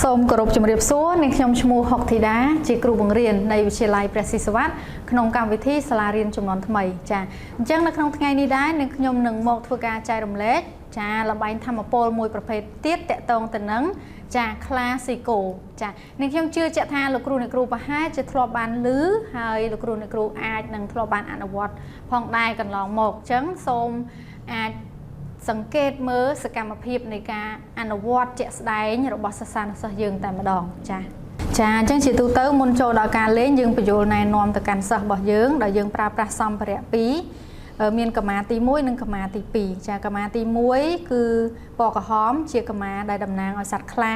សូមគោរពជម្រាបសួរនាងខ្ញុំឈ្មោះហុកធីតាជាគ្រូបង្រៀននៃវិទ្យាល័យព្រះស៊ីសុវត្ថិក្នុងកម្មវិធីសាលារៀនជំនាន់ថ្មីចាអញ្ចឹងនៅក្នុងថ្ងៃនេះដែរនាងខ្ញុំនឹងមកធ្វើការចែករំលែកចាល្បែងថាមពលមួយប្រភេទទៀតទាក់ទងទៅនឹងចាខ្លាស៊ីគោចានាងខ្ញុំជឿជាក់ថាលោកគ្រូអ្នកគ្រូប្រហែលជាធ្លាប់បានឮហើយលោកគ្រូអ្នកគ្រូអាចនឹងធ្លាប់បានអនុវត្តផងដែរកន្លងមកអញ្ចឹងសូមអាចសង្កេតមើលសកម្មភាពនៃការអនុវត្តជាក់ស្ដែងរបស់សិស្សានុសិស្សយើងតែម្ដងចាចាអញ្ចឹងជាទូទៅមុនចូលដល់ការលេងយើងពន្យល់ណែនាំទៅកាន់សិស្សរបស់យើងដោយយើងប្រើប្រាស់សម្ភារៈ2មានកម្មាទី1និងកម្មាទី2ចាកម្មាទី1គឺពណ៌ក្រហមជាកម្មាដែលតំណាងឲ្យសត្វខ្លា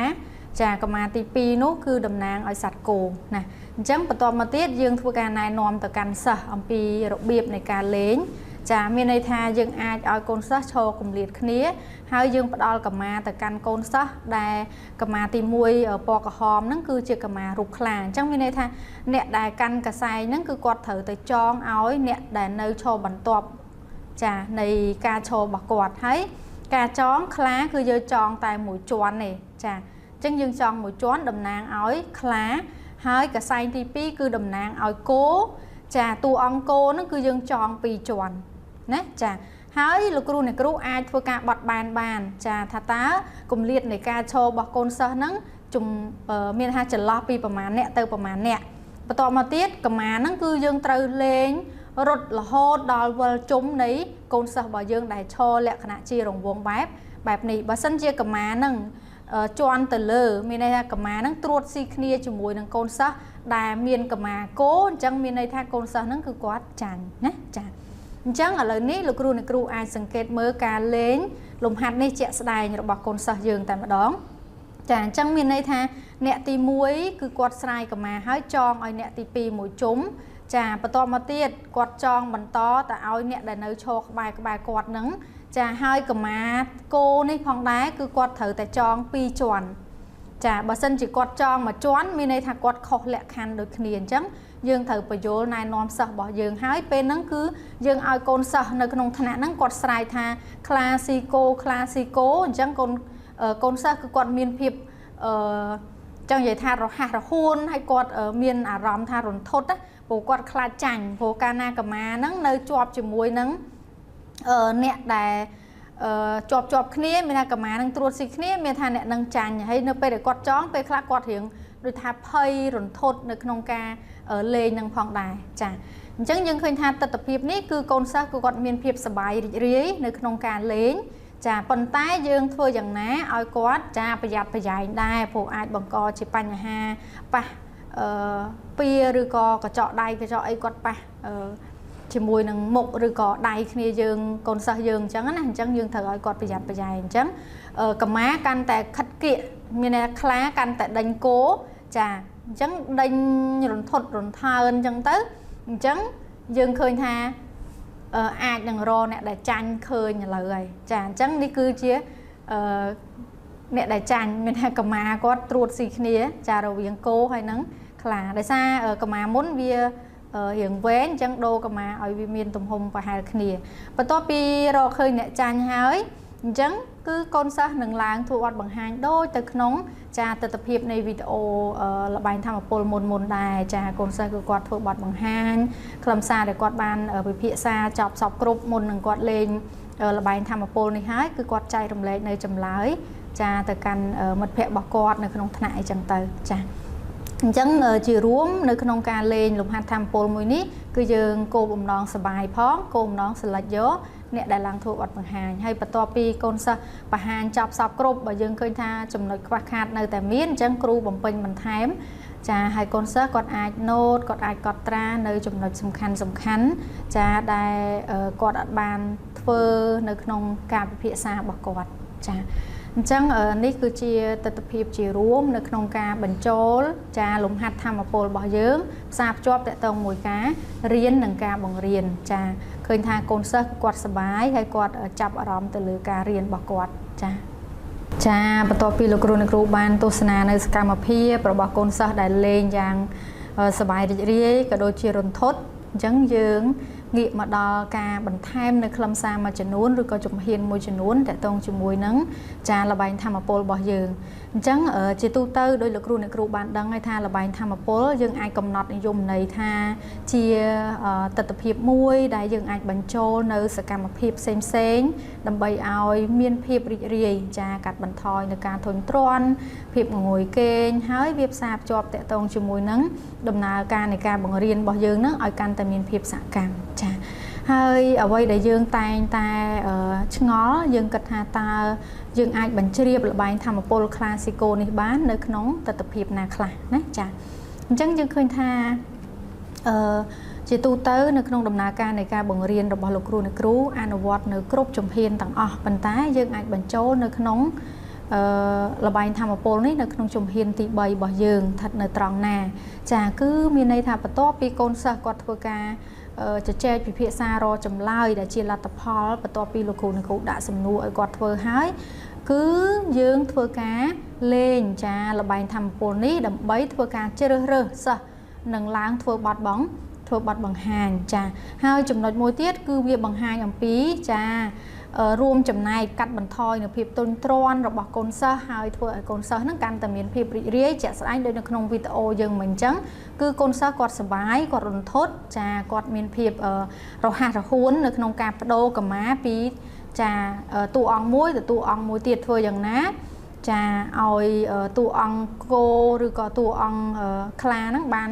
ចាកម្មាទី2នោះគឺតំណាងឲ្យសត្វគោណាអញ្ចឹងបន្ទាប់មកទៀតយើងធ្វើការណែនាំទៅកាន់សិស្សអំពីរបៀបនៃការលេងចាមានន័យថាយើងអាចឲ្យកូនសិស្សឈរគម្លាតគ្នាហើយយើងផ្ដល់កម្មាទៅកាន់កូនសិស្សដែលកម្មាទី1ពណ៌ក្រហមហ្នឹងគឺជាកម្មារូបខ្លាអញ្ចឹងមានន័យថាអ្នកដែលកាន់កសែងហ្នឹងគឺគាត់ត្រូវទៅចងឲ្យអ្នកដែលនៅឈរបន្ទាប់ចានៃការឈររបស់គាត់ហើយការចងខ្លាគឺយើងចងតែមួយជាន់ទេចាអញ្ចឹងយើងចងមួយជាន់តំណាងឲ្យខ្លាហើយកសែងទី2គឺតំណាងឲ្យគោចាតួអង្គគោហ្នឹងគឺយើងចងពីរជាន់ណាចាហើយលោកគ្រូអ្នកគ្រូអាចធ្វើការបត់បែនបានចាថាតើគម្លាតនៃការឈររបស់កូនសិស្សហ្នឹងមានថាចន្លោះពីប្រមាណអ្នកទៅប្រមាណអ្នកបន្តមកទៀតកម្មាហ្នឹងគឺយើងត្រូវលេងរត់រហូតដល់វិលជុំនៃកូនសិស្សរបស់យើងដែលឈរលក្ខណៈជារង្វង់បែបនេះបើសិនជាកម្មាហ្នឹងជន់ទៅលើមានន័យថាកម្មាហ្នឹងត្រួតស៊ីគ្នាជាមួយនឹងកូនសិស្សដែលមានកម្មាគោអញ្ចឹងមានន័យថាកូនសិស្សហ្នឹងគឺគាត់ចាញ់ណាចាអញ្ចឹងឥឡូវនេះលោកគ្រូអ្នកគ្រូអាចសង្កេតមើលការលេងលំហាត់នេះជាក់ស្ដែងរបស់កូនសិស្សយើងតែម្ដងចាអញ្ចឹងមានន័យថាអ្នកទី1គឺគាត់ស្រាយកម្មាហើយចងឲ្យអ្នកទី2មួយជុំចាបន្តមកទៀតគាត់ចងបន្តទៅឲ្យអ្នកដែលនៅឈរក្បែរគាត់នឹងចាហើយកម្មាគោនេះផងដែរគឺគាត់ត្រូវតែចង2ជាន់ចាបើសិនជាគាត់ចងមួយជាន់មានន័យថាគាត់ខុសលក្ខខណ្ឌដូចគ្នាអញ្ចឹងយើងត្រូវពន្យល់ណែនាំសិស្សរបស់យើងហើយពេលហ្នឹងគឺយើងឲ្យកូនសិស្សនៅក្នុងថ្នាក់ហ្នឹងគាត់ស្រែកថាខ្លាស៊ីគោខ្លាស៊ីគោអញ្ចឹងកូនសិស្សគឺគាត់មានភាពអឺចង់និយាយថារហ័សរហួនហើយគាត់មានអារម្មណ៍ថារន្ធត់ណាព្រោះគាត់ខ្លាចចាញ់ព្រោះកាលណាកម្មាហ្នឹងនៅជាប់ជាមួយនឹងអ្នកដែលជាប់គ្នាមានថាកម្មានឹងត្រួតស៊ីគ្នាមានថាអ្នកនឹងចាញ់ហើយនៅពេលដែលគាត់ចងពេលខ្លះគាត់រៀងដូចថាភ័យរន្ធត់នៅក្នុងការលេងនឹងផងដែរចាអញ្ចឹងយើងឃើញថាទស្សនវិជ្ជានេះគឺកូនសិស្សគឺគាត់មានភាពសប្បាយរីករាយនៅក្នុងការលេងចាប៉ុន្តែយើងធ្វើយ៉ាងណាឲ្យគាត់ចាប្រយ័ត្នប្រយែងដែរព្រោះអាចបង្កជាបញ្ហាប៉ះពៀឬក៏កញ្ចក់ដៃកញ្ចក់អីគាត់ប៉ះជាមួយនឹងមុខឬក៏ដៃគ្នាយើងកូនសិស្សយើងអញ្ចឹងណាអញ្ចឹងយើងត្រូវឲ្យគាត់ប្រយ័ត្នប្រយែងអញ្ចឹងកម្មាកាន់តែខិតគៀកមានន័យខ្លាកាន់តែដេញគោចាអញ្ចឹងដេញរន្ធត់រន្ធើនអញ្ចឹងទៅអញ្ចឹងយើងឃើញថាអាចនឹងរកអ្នកដែលចាញ់ឃើញឥឡូវហើយចាអញ្ចឹងនេះគឺជាអ្នកដែលចាញ់មានថាកម្មាគាត់ត្រួតស៊ីគ្នាចារវាងគោហើយនឹងខ្លាដោយសារកម្មាមុនវារៀងវែងអញ្ចឹងដូរកម្មាឲ្យវាមានទំហំប្រហែលគ្នាបន្ទាប់ពីរកឃើញអ្នកចាញ់ហើយអញ្ចឹងគឺកូនសិស្សនឹងឡើងធ្វើបទបង្ហាញដូចទៅក្នុងចាទស្សនវិជ្ជានៃវីដេអូល្បែងធម្មពលមុនដែរចាកូនសិស្សគឺគាត់ធ្វើបទបង្ហាញខ្លឹមសារដែលគាត់បានពិភាក្សាចប់សពគ្រប់មុននឹងគាត់លេងល្បែងធម្មពលនេះហើយគឺគាត់ចែករំលែកនៅចម្លើយចាទៅកាន់មិត្តភ័ក្តិរបស់គាត់នៅក្នុងថ្នាក់អីចឹងទៅចាអញ្ចឹងជារួមនៅក្នុងការលេងលំហាត់ធម្មពលមួយនេះគឺយើងគោលបំណងសប្បាយផងគោលបំណងសិលិចយកអ្នកដែលឡើងធ្វើបទបង្ហាញហើយបន្ទាប់ពីកូនសិស្សបង្ហាញចប់សពគ្រប់បើយើងឃើញថាចំណុចខ្វះខាតនៅតែមានអញ្ចឹងគ្រូបំពេញបន្ថែមចាហើយកូនសិស្សគាត់អាចណូតគាត់អាចកត់ត្រានៅចំណុចសំខាន់ចាដែលគាត់អត់បានធ្វើនៅក្នុងការពិភាក្សារបស់គាត់ចាអញ្ចឹងនេះគឺជាទស្សនវិជ្ជាជារួមនៅក្នុងការបញ្ចូលចាលំហាត់ធម្មពលរបស់យើងផ្សារភ្ជាប់តកតងមួយការរៀននិងការបង្រៀនចាឃើញថាកូនសិស្សគាត់សប្បាយហើយគាត់ចាប់អារម្មណ៍ទៅលើការរៀនរបស់គាត់ចាចាបន្ទាប់ពីលោកគ្រូអ្នកគ្រូបានទស្សនានៅសកម្មភាពរបស់កូនសិស្សដែលលេងយ៉ាងសប្បាយរីករាយក៏ដូចជារន្ធត់អញ្ចឹងយើង ងាកមកដល់ការបន្ថែមនៅខ្លឹមសារមួយចំនួនឬក៏ជំហានមួយចំនួនតកតងជាមួយនឹងចាល្បែងធម្មពលរបស់យើងអញ្ចឹងជាទូទៅដោយលោកគ្រូអ្នកគ្រូបានដឹងហើយថាល្បែងធម្មពលយើងអាចកំណត់និយមន័យថាជាទិដ្ឋភាពមួយដែលយើងអាចបញ្ចូលនៅសកម្មភាពផ្សេងផ្សេងដើម្បីឲ្យមានភាពរីករាយចាកាត់បន្ថយនៅការធុញទ្រាន់ភាពងងុយគេងហើយវាផ្សារភ្ជាប់តកតងជាមួយនឹងដំណើរការនៃការបង្រៀនរបស់យើងនឹងឲ្យកាន់តែមានភាពសកម្មចាហើយអ្វីដែលយើងតែងតែឆ្ងល់យើងគិតថាតើយើងអាចបញ្ជ្រាបល្បែងធម្មពលក្លាស៊ីកូនេះបាននៅក្នុងទិដ្ឋភាពណាខ្លះណាចាអញ្ចឹងយើងឃើញថាជាទូទៅនៅក្នុងដំណើរការនៃការបង្រៀនរបស់លោកគ្រូអ្នកគ្រូអនុវត្តនៅគ្រប់ជំហានទាំងអស់ប៉ុន្តែយើងអាចបញ្ចូលនៅក្នុងល្បែងធម្មពលនេះនៅក្នុងជំហានទី3របស់យើងស្ថិតនៅត្រង់ណាចាគឺមានន័យថាបន្ទាប់ពីកូនសិស្សគាត់ធ្វើការជជែកពិភាក្សារកចម្លើយដែលជាលទ្ធផលបន្ទាប់ពីលោកគ្រូអ្នកគ្រូដាក់សំណួរឲ្យគាត់ធ្វើហើយគឺយើងធ្វើការលេងចាល្បែងធម្មពលនេះដើម្បីធ្វើការជ្រើសរើសសិស្សនឹងឡើងធ្វើបទបង្ហាញចាហើយចំណុចមួយទៀតគឺវាបង្ហាញអំពីចារួមចំណែកកាត់បន្ថយនៅភាពទន់ទ្រាន់របស់កូនសិស្សហើយធ្វើឲ្យកូនសិស្សនឹងកាន់តែមានភាពរីករាយជាក់ស្ដែងដូចនៅក្នុងវីដេអូយើងមិញអញ្ចឹងគឺកូនសិស្សគាត់សប្បាយគាត់រន្ធត់ចាគាត់មានភាពរហ័សរហួននៅក្នុងការបដូរកម្មាពីចាតួអង្គមួយទៅតួអង្គមួយទៀតធ្វើយ៉ាងណាចាឲ្យតួអង្គគោឬក៏តួអង្គខ្លាហ្នឹងបាន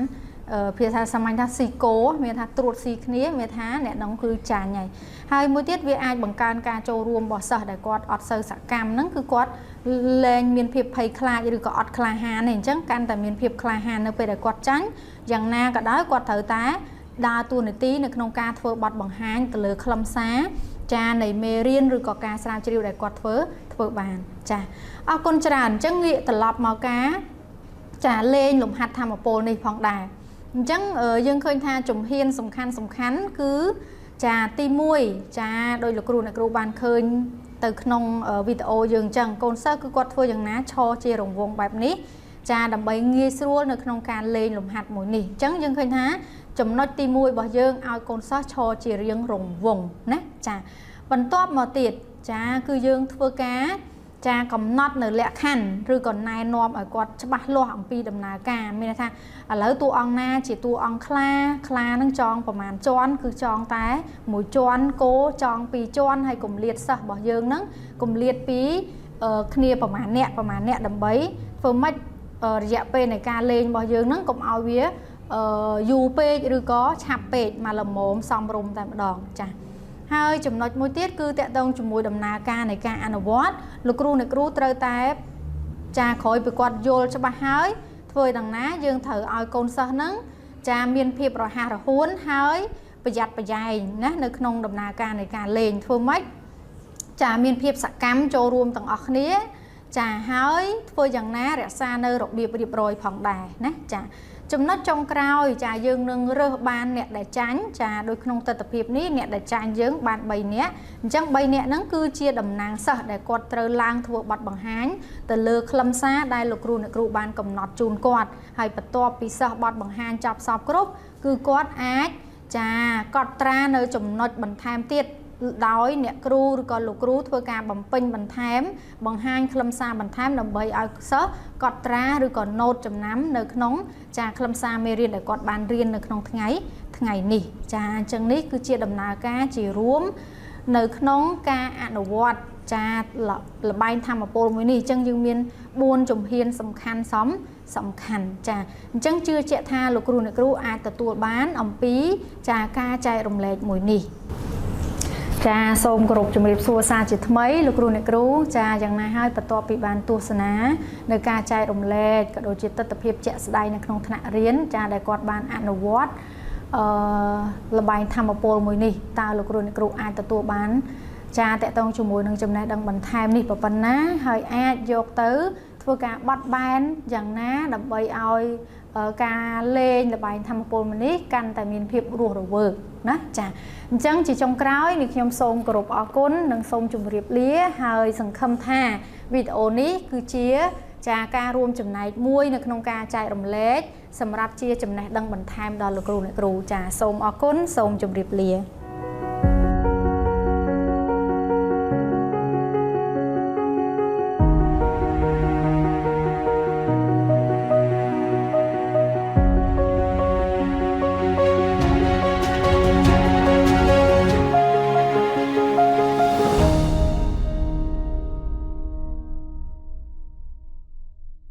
ភាសាសាមញ្ញថាស៊ីគោមានថាត្រួតស៊ីគ្នាមានថាអ្នកនោះគឺចាញ់ហើយហើយមួយទៀតវាអាចបង្កើនការចូលរួមរបស់សិស្សដែលគាត់អត់សូវសកម្មហ្នឹងគឺគាត់លែងមានភាពភ័យខ្លាចឬក៏អត់ក្លាហានទេអញ្ចឹងកាន់តែមានភាពក្លាហាននៅពេលដែលគាត់ចាញ់យ៉ាងណាក៏ដោយគាត់ត្រូវតែដើរតួនាទីនៅក្នុងការធ្វើបទបង្ហាញទៅលើខ្លឹមសារចានៃមេរៀនឬក៏ការស្រាវជ្រាវដែលគាត់ធ្វើបានចាអរគុណច្រើនអញ្ចឹងងាកត្រឡប់មកការចាលេងលំហាត់ធម្មពលនេះផងដែរអញ្ចឹងយើងឃើញថាជំហានសំខាន់គឺចាទី1ចាដោយលោកគ្រូអ្នកគ្រូបានឃើញទៅក្នុងវីដេអូយើងអញ្ចឹងកូនសិស្សគឺគាត់ធ្វើយ៉ាងណាឈរជារង្វង់បែបនេះចាដើម្បីងាយស្រួលនៅក្នុងការលេងលំហាត់មួយនេះអញ្ចឹងយើងឃើញថាចំណុចទី1របស់យើងឲ្យកូនសិស្សឈរជារៀងរង្វង់ណាចាបន្ទាប់មកទៀតចាគឺយើងធ្វើការចាកំណត់នៅលក្ខខណ្ឌឬក៏ណែនាំឲ្យគាត់ច្បាស់លាស់អំពីដំណើរការមានន័យថាឥឡូវតួអង្គណាជាតួអង្គខ្លាខ្លានឹងចងប្រមាណជាន់គឺចងតែមួយជាន់គោចងពីរជាន់ហើយគម្លាតសិស្សរបស់យើងនឹងគម្លាតពីគ្នាប្រមាណអ្នកដើម្បីធ្វើម៉េចរយៈពេលនៃការលេងរបស់យើងនឹងកុំឲ្យវាយូរពេកឬក៏ឆាប់ពេកមកល្មមសមរម្យតែម្ដងចាហើយចំណុចមួយទៀតគឺតកតងជាមួយដំណើរការនៃការអនុវត្តលោកគ្រូអ្នកគ្រូត្រូវតែចាក្រោយពីគាត់យល់ច្បាស់ហើយធ្វើយ៉ាងណាយើងត្រូវឲ្យកូនសិស្សហ្នឹងចាមានភាពរហ័សរហួនហើយប្រយ័ត្នប្រយែងណានៅក្នុងដំណើរការនៃការលេងធ្វើម៉េចចាមានភាពសកម្មចូលរួមទាំងអស់គ្នាចាហើយធ្វើយ៉ាងណារក្សានៅរបៀបរៀបរយផងដែរណាចាចំណុចចុងក្រោយចាយើងនឹងរើសបានអ្នកដែលចាញ់ចាដោយក្នុងទិដ្ឋភាពនេះអ្នកដែលចាញ់យើងបាន3នាក់អញ្ចឹង3នាក់ហ្នឹងគឺជាតំណាងសិស្សដែលគាត់ត្រូវឡើងធ្វើបទបង្ហាញទៅលើខ្លឹមសារដែលលោកគ្រូអ្នកគ្រូបានកំណត់ជូនគាត់ហើយបន្ទាប់ពីសិស្សបទបង្ហាញចប់សពគ្រប់គឺគាត់អាចចាកត់ត្រានៅចំណុចបន្ថែមទៀតដោយអ្នកគ្រូឬក៏លោកគ្រូធ្វើការបំពេញបន្ថែមបង្ហាញខ្លឹមសារបន្ថែមដើម្បីឲ្យសិស្សកត់ត្រាឬក៏ណូតចំណាំនៅក្នុងចាខ្លឹមសារមេរៀនដែលគាត់បានរៀននៅក្នុងថ្ងៃនេះចាអញ្ចឹងនេះគឺជាដំណើរការជារួមនៅក្នុងការអនុវត្តចាល្បែងធម្មពលមួយនេះអញ្ចឹងយើងមាន4ជំហានសំខាន់ចាអញ្ចឹងជឿជាក់ថាលោកគ្រូអ្នកគ្រូអាចទទួលបានអំពីចាការចែករំលែកមួយនេះចាសូមគោរពជំរាបសួរសាជាថ្មីលោកគ្រូអ្នកគ្រូចាយ៉ាងណាហើយបន្ទាប់ពីបានទស្សនានៅការចែករំលែកក៏ដូចជាទិដ្ឋភាពជាក់ស្ដែងនៅក្នុងថ្នាក់រៀនចាដែលគាត់បានអនុវត្តល្បែងធម្មពលមួយនេះតើលោកគ្រូអ្នកគ្រូអាចទទួលបានចាតកតងជាមួយនឹងចំណេះដឹងបន្ថែមនេះប៉ុណ្ណាហើយអាចយកទៅធ្វើការបត់បែនយ៉ាងណាដើម្បីឲ្យការលេងល្បែងធម្មពលមួយនេះកាន់តែមានភាពរស់រវើកណាចាអញ្ចឹងជាចុងក្រោយនេះខ្ញុំសូមគោរពអរគុណនិងសូមជម្រាបលាហើយសង្ឃឹមថាវីដេអូនេះគឺជាចាការរួមចំណែកមួយនៅក្នុងការចែករំលែក សម្រាប់ជាចំណេះដឹងបន្ថែមដល់លោកគ្រូអ្នកគ្រូចាសូមអរគុណសូមជម្រាបលា។